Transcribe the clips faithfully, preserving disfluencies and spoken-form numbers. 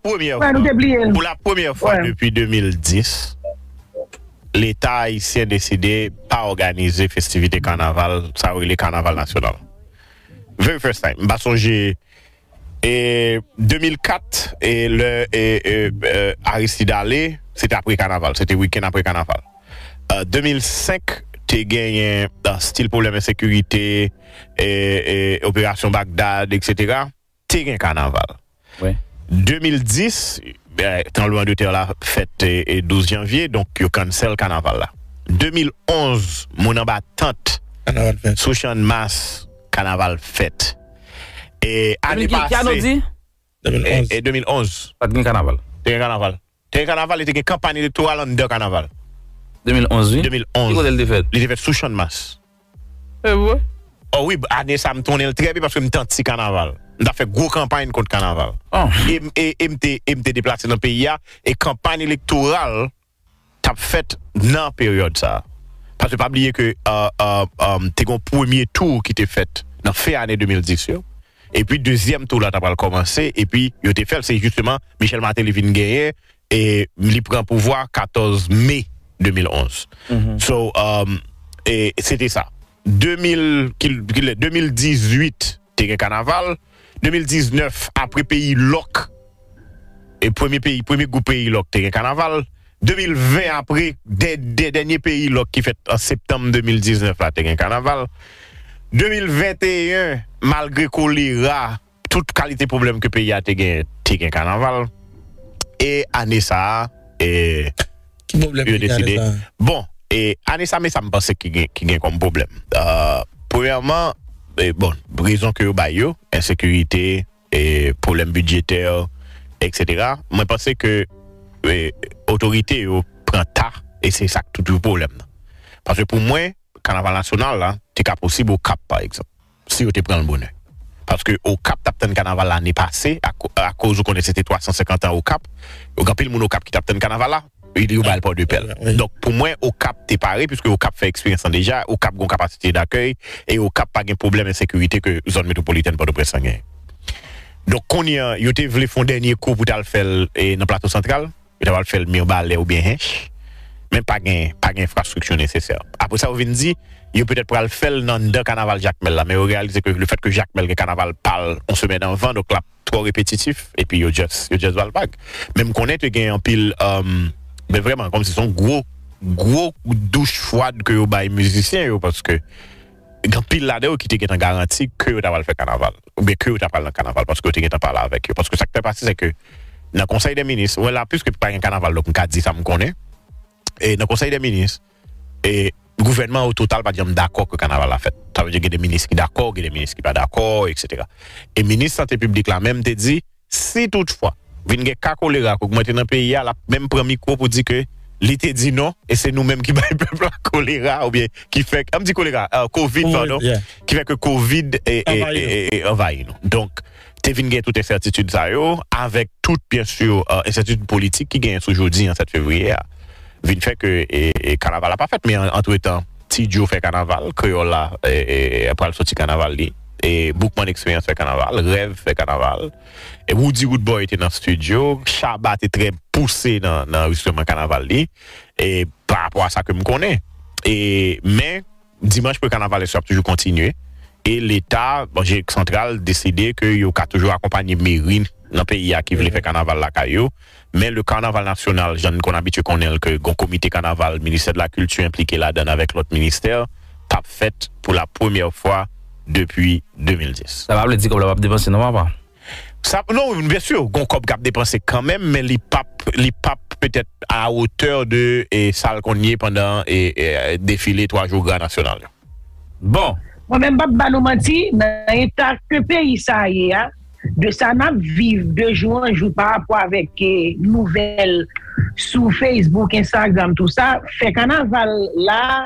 premyè fwa, pou la premyè fwa depi de mil dis, Leta ayisyen deside pa òganize festivite kanaval, sa yo rele kanaval nasyonal. Very first time. M pa sonje, e, de mil kat, e lè, e, e, e, Aristide ale, se te apre kanaval, se te wikenn apre kanaval. E, de mil senk, te genyen, e, stil pwoblèm ensekirite, e, e, operasyon Bagdad, etsetera. Te gen kanaval. Wi. De mil dis, e, tranbleman de tè la fèt, e, e, douz janvye, donk yo cancel kanaval la. De mil onz, moun anba tant sou Channmas, kanaval fèt. E ane pase, ki ane w di? E, e de mil onz. Pa t gen kanaval. Te gen kanaval. Te gen kanaval, e te gen kanpay elektoral anndan kanaval. De mil onz, wi. De mil onz. Ki kote l te fèt? Li te fèt sou Channmas. E vre? O wi, ane sa m konnen l trè byen paske m t anti kanaval. M t ap fè gwo kanpay kont kanaval. E, e, e m te, e m te deplase nan peyi a, e kanpay elektoral t ap fèt nan peryòd sa a. Paske pa bliye ke, e, e, e, te gen yon premye tou ki te fèt nan fen ane de mil dis yo. Epi dezyèm tou la ta pral kòmanse, epi yo te fè l, se jisteman Michel Martelly vin genyen, e li pran pouvwa katòz me de mil onz. So, um, e se te sa. De mil, ki, ki lè, de mil dizuit, te gen kanaval. De mil diznèf, apre peyi lòk, e premye peyi, premye gwoup peyi lòk te gen kanaval. De mil ven, apre dè, dè, dènye peyi lòk ki fèt an septanm de mil diznèf la, te gen kanaval. De mil venteyen, malgre kolera, tout kalite pwoblèm ke peyi a te gen, te gen kanaval. E ane sa a, e, ki pwoblèm yo deside. Bon, e ane sa, men sa m panse ki gen, ki gen kòm pwoblèm. E, premyèman, e, bon, rezon ke yo bay yo, ensekirite, e, pwoblèm bidjetè, etsetera. Mwen panse ke, e, otorite yo pran ta, e se sa k toujou pwoblèm nan. Paske pou mwen, kanaval nasyonal la, te ka posib Okap, pa egzanp, si yo te pran l bonè. Paske Okap t ap tann kanaval lane pase, ako-, akoz ou konnen se te twa san senkant an Okap. Yo gen anpil moun Okap ki t ap tann kanaval la, yo, yo ba l Pòdepè. Donk, pou mwen, Okap te pare, piske Okap fè eksperyans lan deja, Okap gen yon kapasite dakèy, e Okap pa gen pwoblèm ensekirite ke zòn metwopolitèn Pòtoprens lan genyen. Donk, kounye a, yo te vle fè yon dènye kou pou t al fè l, e, nan Plato Santral. Yo ta pral fè l Mibalè oubyen Hench, men pa gen, pa gen enfrastrikti nesesè. Apre sa, yo vin di, yo petèt pral fè l nan anndan kanaval Jakmèl la, men yo reyalize ke lefètke Jakmèl gen kanaval pa l yon semèn anvan, donk l ap twò repetitif, epi yo just, yo just ba l vag. Men m konnen te gen anpil, um, men vrèman, kòmsi se yon gwo, gwo douch fwad ke yo bay mizisyen yo, paske gen anpil ladan yo ki te gentan garanti ke yo ta pral fè kanaval, oubyen ke yo ta pral nan kanaval, paske yo te gentan pale avèk yo. Paske sa k te pase, se ke nan Konsèy dè Minis, wè la, piske pa gen kanaval, donk m ka di sa m konnen. E nan Konsèy dè Minis, e gouvènman an o total pa t janm dakò ke kanaval la fèt. Sa vle di gen de minis ki dakò, gen de minis ki pa dakò, etsetera. E minis sante piblik la menm te di, si toutfwa vin gen ka kolera k ogmante nan peyi a, l ap menm pran mikwo pou di ke li te di non, e se nou menm ki bay pèp la kolera, oubyen ki fè, an m di kolera, e, kovid, padon, ki fè ke kovid e, e, e, e, e anvayi nou. Donk, te vin gen tout ensètitid sa yo, avèk tout, byen si, e, ensètitid politik ki genyen sou jodi an sèt fevriye a. Vin fè ke, e, e, kanaval la pa fèt, men an, antretan, Ti Djo fè kanaval, Kreyòl la, e, e, pral soti kanaval li. E Boukman Experience fè kanaval, Rèv fè kanaval. E Roody Roodboy te nan estidyo, Shabba te trè pouse nan, nan jisteman kanaval li. E pa rapò a sa ke m konnen. E, men, dimanch pou kanaval yo ap toujou kontinye. E Leta, bon, Jenerik Santral deside ke yo ka toujou akonpanye meri nan peyi a ki vle fè kanaval lakay yo. Men le kanaval nasyonal, jan n konn abitye konnen l, ke gon komite kanaval, ministè de la kilti enplike ladan l avèk lòt ministè, t ap fèt pou la premyè fwa depi de mil dis. Sa pa vle di kòb la p ap depanse non, papa? Sa, non, byen si, gon kòb k ap depanse kanmenm, men li p ap, li p ap petèt a wotè de, e, sa l konn ye pandan, e, e, defile twa jou gra nasyonal yo. Bon. Mwen menm, m p ap ba nou manti, nan eta ke peyi sa a ye a, de sa n ap viv de jou an jou pa rapò avèk, e, nouvèl sou Facebook, Instagram, tou sa, fè kanaval la,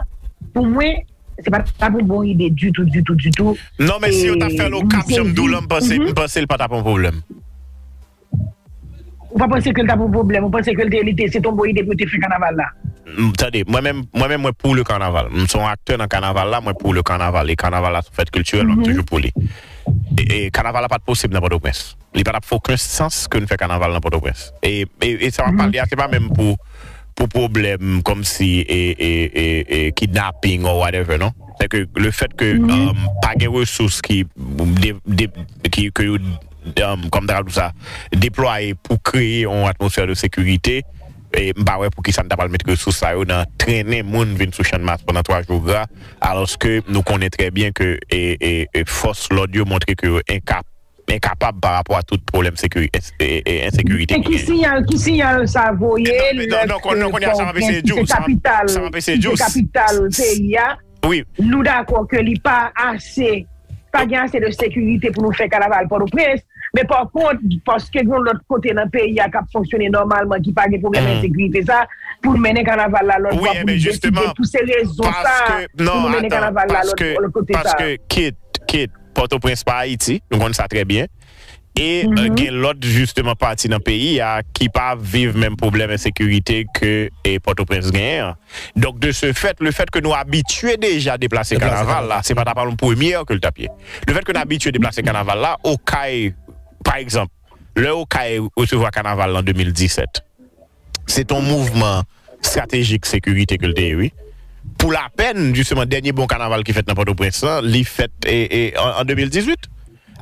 pou mwen, se pa t ap yon bon ide ditou, ditou, ditou. Non, men si yo t ap fè l Okap, jan m di w lan, m panse, m panse l pa t ap yon pwoblèm. Ou pa panse ke l t ap yon pwoblèm? Ou panse ke l te, li te, se t yon bon ide pou yo te fè kanaval la? M, tande, mwen menm, mwen menm, mwen pou le kanaval. M se yon aktè nan kanaval la, mwen pou le kanaval. E kanaval la se yon fèt kiltirèl, mwen toujou pou li. e, e, kanaval la pa t posib nan Pòtoprens. Li pa t ap fè okenn sans ke n fè kanaval nan Pòtoprens. E, e, e sa w ap pale a, se pa menm pou, pou pwoblèm kòmsi e, e, e, e, kidnaping or whatever, non. Se ke le fèt ke um, pa gen resous ki, de, de, ki, ke yo, um, kòm ta ka di sa, deplwaye pou kreye yon atmosfè de sekirite, e m pa wè pou ki sa n ta pral met resous sa yo nan trennen moun vin sou Channmas pandan twa jou gra, alòske nou konnen trè byen ke e, e, e fòs lòd yo montre ke yo enkap enkapab pa rapò a tout pwoblèm sekiri- e- e- ensekirite E ki sinyal ki sinyal sa voye lè ke Pòtoprens ki se kapital ki se kapital peyi a, nou dakò ke li pa ase, pa gen ase de sekirite pou nou fè kanaval Pòtoprens. Men pa kont, paske gen lòt kote nan peyi a k ap fonksyone nòmalman, ki pa gen pwoblèm ensekirite sa, pou nou mennen kanaval la lòt bò, pou nou deside pou se rezon sa pou nou mennen kanaval la lòt kote sa. Kit, kit, Pòtoprens pa Ayiti, nou konn sa trè byen. E gen lòt jisteman pati nan peyi a ki pa viv menm pwoblèm ensekirite ke e Pòtoprens genyen an. Donk de se fèt, le fèt ke nou abitye deja deplase kanaval la, se pa ta pa yon premyè ke l t ap ye. Le fèt ke nou abitye deplase kanaval la, Okay, pa egzanp, lè Okay resevwa kanaval la an de mil disèt, se t on mouvman estratejik sekirite ke l te ye, wi. Pou lapèn, jisteman, dènye bon kanaval ki fèt nan Pòtoprens lan, li fèt e, e, an, an de mil dizuit.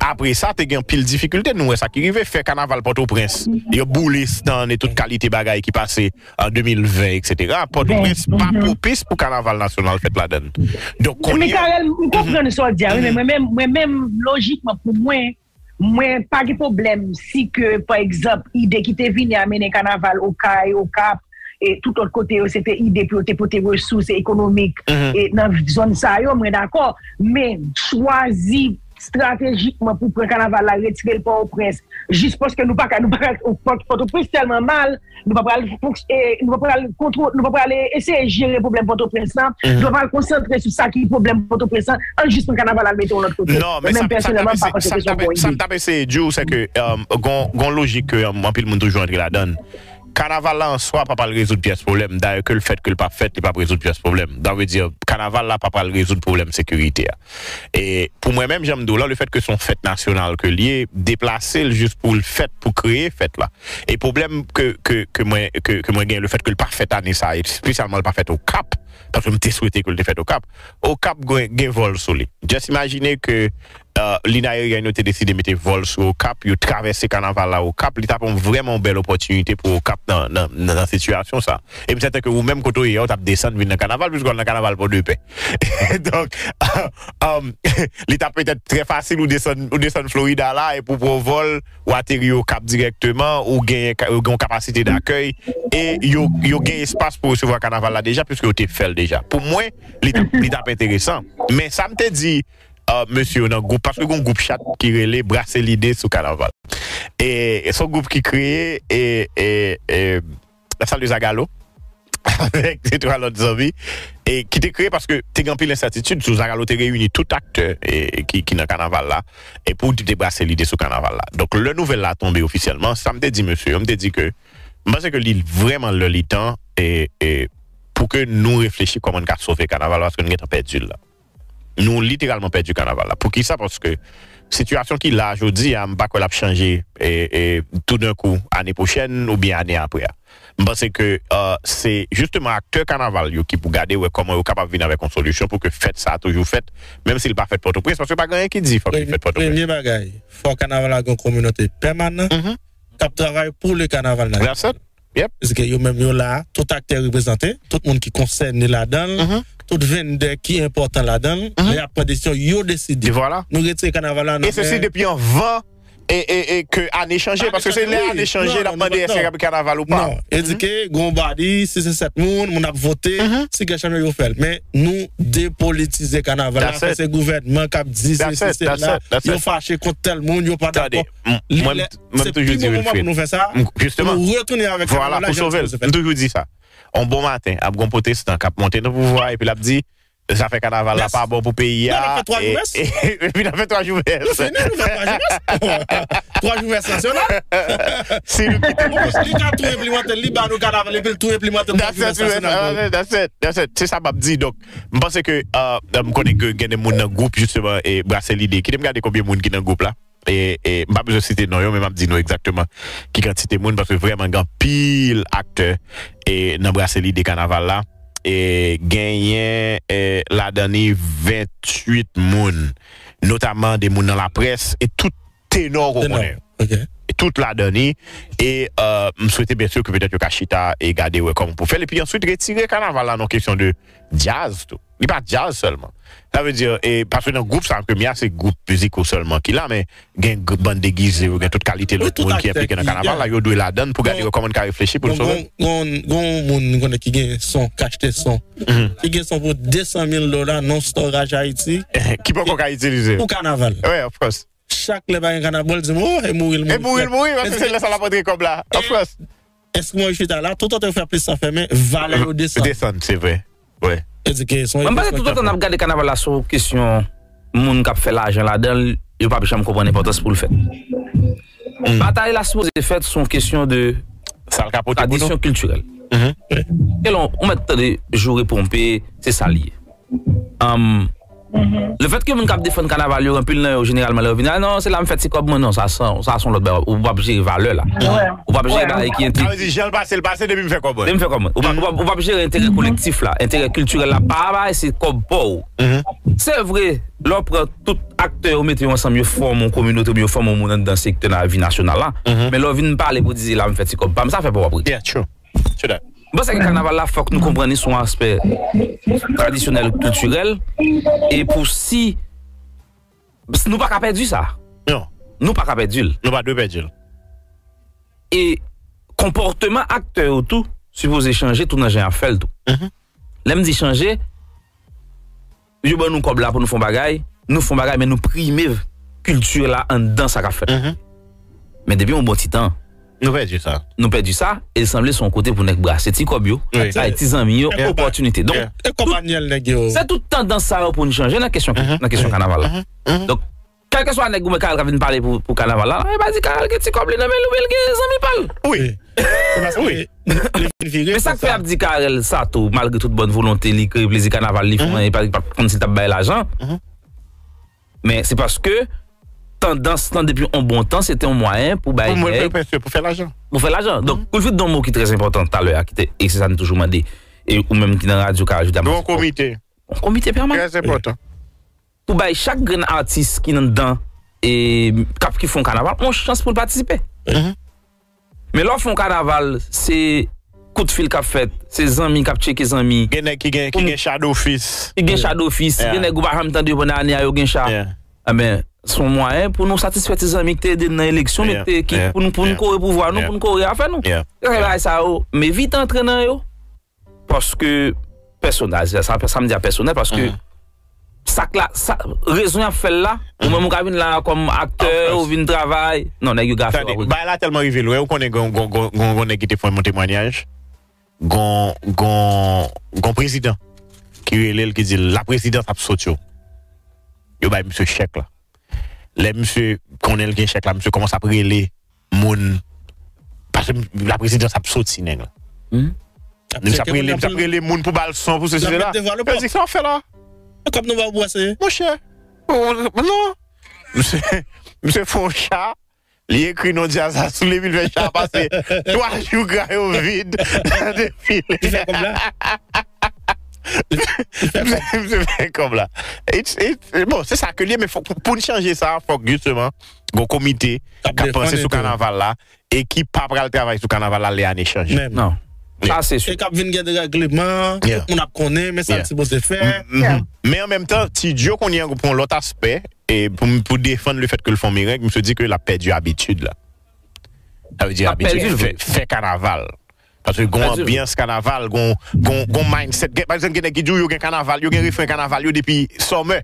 Apre sa, te gen anpil difikilte. Nou wè sa ki rive, fè kanaval Pòtoprens. Yo boule stand e tout kalite bagay ki pase an de mil ven, etsetera. Pòtoprens pa pwopis pou kanaval nasyonal fèt ladan l. Donk, kounye a. Michael, m konprann sa w di a, wi, men mwen menm, mwen menm, lojikman, pou mwen, mwen pa gen pwoblèm si ke, pa egzanp, ide ki te vini a mennen kanaval Okay, Okap, e tout lòt kote yo, se te ide pou yo te pote resous ekonomik e nan zòn sa yo, mwen dakò. Men chwazi estratejikman pou pran kanaval la, retire l Pòtoprens, jis paske nou pa ka, nou pa ka, Pòtoprens tèlman mal, nou pa pral fonks- e, nou pa pral kontwo- nou pa pral eseye jere pwoblèm Pòtoprens lan, nou pa pral konsantre sou sa ki pwoblèm Pòtoprens lan, ann jis pran kanaval al mete yon lòt kote. Non, men menm pèsonèlman, m pa panse se yon bon ide. Sa m t ap eseye di w, se ke gon, gon lojik ke anpil moun toujou antre ladan l. Kanaval la an swa pa pral rezoud pyès pwoblèm. Dayè ke l fèt ke l p ap fèt, li p ap rezoud pyès pwoblèm. Sa vle di, kanaval la pa pral rezoud pwoblèm sekirite a. E pou mwen menm, jan m di w la, le fèt ke se yon fèt nasyonal ke l ye, deplase l jis pou l fèt, pou kreye fèt la. E pwoblèm ke, ke, ke mwen, ke, ke mwen gen, le fèt ke l pa fèt ane sa, espesyalman l pa fèt Okap, paske m te swete ke l te fèt Okap. Okap gen, gen vòl sou li. Just imajine ke uh, liy aeryèn yo te deside mete vòl sou Okap, yo travèse kanaval la Okap, li t ap yon vrèman yon bèl opòtinite pou Okap nan, nan, nan, nan sitiyasyon sa. E m sèten ke ou menm kote w ye a, ou t ap desann vin nan kanaval, piske w al nan kanaval Pòdepè. Donk, um, li t ap petèt trè fasil ou desann, ou desann Florida la, epi w pran yon vòl, ou ateri Okap dirèkteman, ou gen, ou gen yon kapasite dakèy, e yo, yo gen espas pou resevwa kanaval la deja, piske yo te fè l deja. Pou mwen, li t ap, li t ap enteresan. Men sa m te di, uh, mesye yo nan gwoup, paske gon gwoup chat ki rele Brase Lide sou Kanaval. E se yon gwoup ki kreye, e, e, e, n ap salye Zagalo, avèk de twa lòt zanmi, e ki te kreye paske te gen anpil ensètitid sou Zagalo te reyini tout aktè e, ki, ki nan kanaval la, e pou di te Brase Lide sou kanaval la. Donk, lè nouvèl la tonbe ofisyèlman, sa m te di mesye yo, m te di ke m panse ke li vrèman lè li tan e, e pou ke nou reflechi kòman n ka sove kanaval la, paske n gentan pèdi l la. Nou literalman pèdi kanaval la. Poukisa? Paske sitiyasyon ki la jodi a, m pa kwè l ap chanje e, e, toudenkou ane pwochèn oubyen ane apre a. M panse ke uh, se jisteman aktè kanaval yo ki pou gade wè kòman yo kapab vin avèk yon solisyon pou ke fèt sa a toujou fèt, menm si l pa fèt Pòtoprens, paske pa gen anyen ki di fòk li fèt Pòtoprens. Premye bagay, fò kanaval la gen yon kominote pèmanan k ap travay pou le kanaval nasyonal. Paske yo menm yo la, tout aktè reprezante, tout moun ki konsène ladan l, tout vendè ki enpòtan ladan l, lè y ap pran desizyon, yo deside. Nou retire kanaval la nan men. E se si depi anvan e, e, e ke ane chanje, paske se lè ane chanje, l ap mande èske y ap kanaval ou pa. Non, e di ke gon badi, sis e sèt moun, moun ap vote, si gen chanjman yo fè l. Men nou depolitize kanaval la, fè se gouvènman k ap di sesi, sela, yo fache kont tèl moun, yo pa dakò. Li lè, se pi bon moman pou nou fè sa, pou nou retounen avèk kanaval la jan l sipoze fèt. M toujou di sa. On bon maten, ap gon pwotestan k ap monte nan pouvwa a, epi l ap di, Zafè kanaval la pa bon pou peyi a. Non, n ap fè twa jou mès. Epi n ap fè twa jou mès. Nou fini, nou fè twa jou mès. Twa jou mès nasyonal. Si nou kite nou. Li ka tou enplimante l, li ba nou kanaval, epi l tou enplimante l twa jou mès nasyonal. That's it, that's it. Se sa m ap di. Donk, m panse ke, euh, m konnen ke gen de moun nan gwoup, jisteman, e Brase Lide. Kite m gade konbyen moun ki nan gwoup la. E, e, m pa bezwen site non yo, men m ap di nou egzakteman ki kantite moun, paske vrèman gen anpil aktè e nan Brase Lide kanaval la. E genyen e, ladan ni venntuit moun, notaman de moun nan laprès e tout tenò ke w konnen. E tout ladan ni. E euh, m swete byensi ke petèt yo ka chita e gade wè kòman pou fè l. Epi answit retire kanaval la nan kesyon de djaz tou. Li pa djaz sèlman. Sa vle di, e, paske nan gwoup sa, premye a se gwoup miziko sèlman ki la, men gen gr- bann degize yo, gen tout kalite lòt moun ki enplike nan kanaval la, yo dwe ladann pou gade kòman n ka reflechi pou n sove. Gon, gon, gon moun nou konnen ki gen son, ki achte son. Ki gen son pou de san mil dola, non storage Ayiti. Ki poko ka itilize. Pou kanaval. Wi, of course. Chak lè pa gen kanaval, di m, oh, e mouri l mouri. E mouri l mouri, paske se lè sa l ap antre kòb la. Of course. Enstriman yo chita la, toutotan yo fè plis san fèmen, valè yo desann. Desann, se vre. Wi. Mwen panse toutotan n ap gade kanaval la sou kesyon moun k ap fè lajan ladan l, yo p ap janm konprann enpòtans pou l fèt. Batay la sipoze fèt sou yon kesyon de tradisyon kiltirèl. Ke lè ou mèt tande joure ponpe, se sa l ye. Lefètke moun k ap defann kanaval yo, anpil nan yo, jeneralman, lè yo vin, ah non, se la m fè ti kòb mwen, non, sa, sa, sa se yon lòt bagay. Ou p ap jere valè la. Ou p ap jere bagay ki enteresan. Sa vle di, jan l pase, l pase depi m fè kòb mwen. Depi m fè kòb mwen. Ou p ap, ou p ap, ou p ap jere enterè kolektif la, enterè kiltirèl la, pa bagay, se kòb pa w. Se vre, lè w pran tout aktè yo mete yo ansanm, yo fòme yon kominote, oubyen yo fòme yon moun anndan sektè nan lavi nasyonal la. Men lè w vin pale pou di, se la m fè ti kòb pa m, sa fè pa w ap ri. Yeah, true. True that. M panse ke kanaval la, fòk nou konprann li sou yon aspè tradisyonèl, kiltirèl, e pou si, nou pa ka pèdi sa. Non. Nou pa ka pèdi l. Nou pa dwe pèdi l. E konpòteman aktè yo tou sipoze chanje tou nan jan y ap fè l tou. Lè m di chanje, yo ban nou kòb la pou nou fè yon bagay, nou fè yon bagay, men nou prime kilti la anndan sa k ap fèt. Men depi yon bon ti tan, nou pèdi sa. Nou pèdi sa, e l sanble se yon kote pou nèg brase ti kòb yo, bay ti zanmi yo opòtinite. Donk, e kòb anyèl nèg yo. Se tout tandans sa yo pou n chanje nan kesyon, nan kesyon kanaval la. Donk, kèlkeswa nèg oubyen Carel k ap vin pale pou, pou kanaval la, e pa di Carel gen ti kòb li nan men l oubyen l gen zanmi pa l. Wi. Wi. Men sa k fè y ap di Carel sa tou, malgre tout bòn volonte li, kreye plezi kanaval li, fè anyen, pa, pa konn si l t ap bay lajan. Men se paske tandans lan depi yon bon tan, se te yon mwayen pou bay nèg, pou fè lajan. Pou fè lajan. Donk, Wilfrid di yon mo ki trè enpòtan talè a, ki te, e se sa n toujou mande, e ou menm ki nan radyo ka ajoute a. Yon komite. Yon komite pèmanan. Trè enpòtan. Pou bay chak grenn atis ki anndan e k ap, ki fè yon kanaval yon chans pou l patisipe. Men lè w fè yon kanaval, se kout fil k ap fèt, se zanmi k ap tcheke zanmi. Gen nèg ki gen, ki gen cha dofis. Ki gen cha dofis. Gen nèg ou pa janm tande yo pandan ane a, yo gen cha. Enben, se yon mwayen pou nou satisfè ti zanmi ki te ede n nan eleksyon, ki te, ki, pou n, pou n kore pouvwa nou, pou n kore afè nou. Se bagay sa yo, m evite antre nan yo. Paske pèsonèl, sa, sa, sa m di a pèsonèl, paske sa k la, sa, rezon y ap fè l la, ou menm ou ka vin la kòm aktè, ou vin travay. Non, nèg yo gafe w ap regle. Bagay la tèlman rive lwen, ou konnen gon, gon, gon, gon, gon nèg ki te fè yon temwayaj, gon, gon, gon prezidan ki rele l, ki di l, laprezidans ap sot yo. Yo bay misye chèk la. Lè misye konnen l gen chèk la, misye kòmanse ap rele moun, paske laprezidans ap soti nèg la. Misye ap rele, misye ap rele moun pou ba l son, pou sesi, sela. Yo di, "Sa w fè la?" Kòb nou ba w bwase. Monchè, non. Misye, misye fè yon cha, li ekri non djaz la sou li, epi l fè cha a pase twa jou, gra yo vid nan defile. Li fè kòb la. Misye fè kòb la. It's, it's, bon, se sa ke l ye, men fòk, pou n chanje sa, fòk jisteman gon komite k ap panse sou kanaval la e ki pa pral travay sou kanaval la lè ane chanje. Non. Sa se si. E k ap vin gen de règleman, tout moun ap konnen, men sa l sipoze fè. Men an menm tan, Ti Djo kounye a pou yon lòt aspè, e pou, pou defann lefètke l fè yon mereng, misye di ke l ap pèdi abitid la. Sa vle di abitid fè, fè kanaval. Paske gon anbyans kanaval, gon, gon, gon mindset. Gen, pa egzanp, gen nèg ki di w yo gen kanaval, yo gen refren kanaval yo depi summer.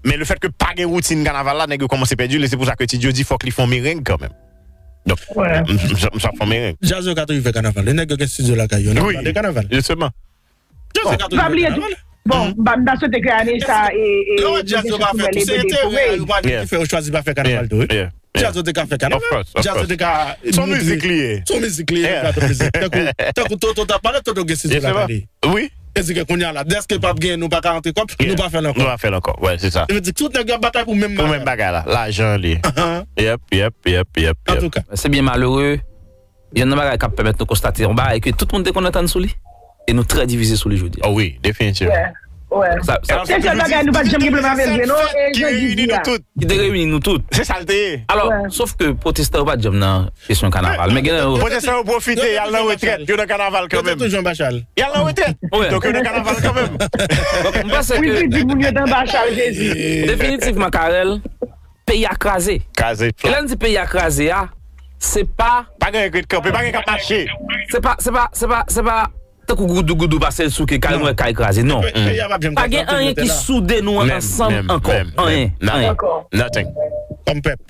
Men lefètke pa gen woutin kanaval la, nèg yo kòmanse pèdi l, e se pou sa ke Ti Djo di fòk li fè yon mereng kanmenm. Donk, m, m, m, m sa fè yon mereng. Djaz yo ka toujou fè kanaval. E nèg yo gen estidyo lakay yo, n ap gade kanaval. Jisteman. Djaz yo ka toujou fè kanaval. Bon, m pa, m ta swete ke ane sa, e, e, Lè w wè djaz yo pa fè tou, se enterè a yo pa ki fè yo chwazi pa fè kanaval tou, wi. Djaz yo te ka fè kanaval. Djaz yo te ka. Se yon mizik li ye. Se yon mizik li ye, yo ka tou mizik. Tankou, tankou Toto t ap pale, Toto gen sizo lakay li. Wi. Se di ke kounye a la, dèske p ap gen, nou pa ka rantre kòb, nou pa fè l ankò. Nou pa fè l ankò, wè, se sa. Se vle di tout nèg yo ap batay pou menm bagay. Pou menm bagay la, lajan li. Yep, yep, yep, yep, yep. Antouka. Se byen malere. Youn nan bagay k ap pèmèt nou konstate yon bagay ke tout moun te konn antann sou li, e nou trè divize sou li jodi a. Oh wi, definitivman. Wè. Sa, sa, se sèl bagay nou pa t janm gen pwoblèm avè l vre non, e jodi a. Ki te reyini nou tout. Se sa l te ye. Alò, sof ke pwotestan yo pa t janm nan kesyon kanaval. Men gen nan yo. Pwotestan yo pwofite, y al nan retrèt, yo nan kanaval kanmenm. Yo te toujou anba chal. Y al nan retrèt. Donk yo nan kanaval kanmenm. Donk, m panse ke. Wi, wi, di moun yo t anba chal, Jezi. Definitivman, Carel, peyi a kraze. Kraze. E lè n di peyi a kraze a, se pa. Pa gen ret kanpe, pa gen k ap mache. Se pa, se pa, se pa, se pa tankou goudougoudou pase l souke kay, nou wè kay kraze. Non. Pe-, peyi a p ap janm ka kanpe. Pa gen anyen ki soude nou ansanm ankò. Anyen. Anyen. Nothing. Kòm pèp.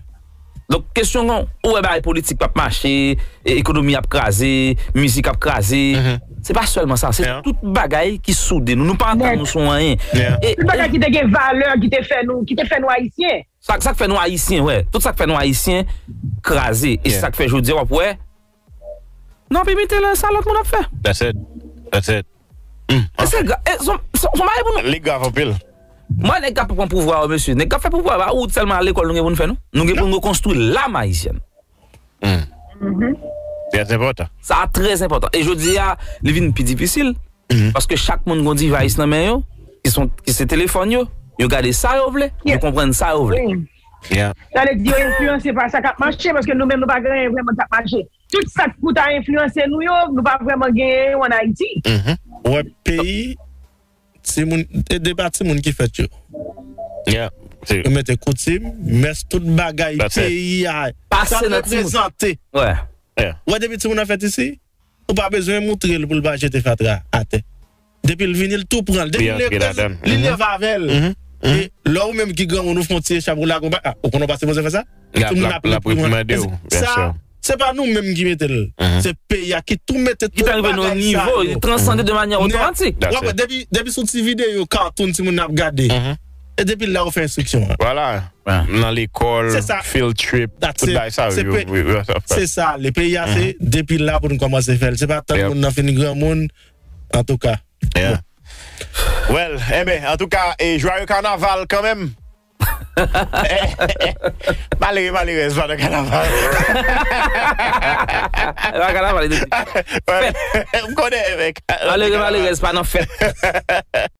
Donk, kesyon kon, ou wè bagay politik p ap mache, e ekonomi ap kraze, mizik ap kraze. Se pa sèlman sa, se tout bagay ki soude nou. Nou pa antann nou sou anyen. E, tout bagay ki te gen valè, ki te fè nou, ki te fè nou ayisyen. Sa, sa k fè nou ayisyen, wè. Tout sa k fè nou ayisyen kraze. E sa k fè jodi a w ap wè. Nou ap imite lè sa lòt moun ap fè. That's it. That's it. E se gra-, e son, son, son bagay pou nou. Li grav anpil. Mwen, nèg k ap pran pouvwa yo, mesye. Nèg k ap fè pouvwa yo, pa wout sèlman lekòl nou gen pou n fè, non. Nou gen pou n rekonstwi lam ayisyèn. Trè enpòtan. Sa trè enpòtan. E jodi a, li vin pi difisil. Paske chak moun gon device nan men yo, ki son, ki se telefòn yo, yo gade sa yo vle, yo konprann sa yo vle. Sa vle di yo enfliyanse pa sa k ap mache, paske nou menm nou pa gen anyen vrèman k ap mache. Tout sa k pou ta enfliyanse nou yo, nou pa vrèman genyen yo ann Ayiti. Ou wè peyi, timoun, e depi timoun ki fèt yo. Yo mete koutim, mès, tout bagay peyi a, sa l reprezante. Ou wè depi timoun nan fèt isi, ou pa bezwen moutre l pou l pa jete fatra atè. Depi l vini, l tou pran l. Depi l lekòl, li leve avè l. E lè ou menm ki granmoun, ou fè yon ti echap, ou lage yon ba-, a, ou konnen w pa sipoze fè sa? Timoun ap reprimande w, byen si. Se pa nou menm ki mete l. Se peyi a ki tou mete tout bagay sa yo. Ki fè rive nan nivo, li transande de manyè otomatik. Wè, depi, depi sou ti videyo, katoun, timoun ap gade. E depi la, ou fè enstriksyon an. Vwala. Nan lekòl, field trip, tout bagay sa yo, yo, yo, yo, yo, se sa, le peyi a, se depi la pou nou kòmanse fè l. Se pa tann moun nan fin granmoun, antouka. Well, enben, antouka, e jwaye kanaval kanmenm. Malere, malerèz pa nan kanaval. E pa kanaval, li te di. M konnen, men. Malere, malerèz pa nan fèt.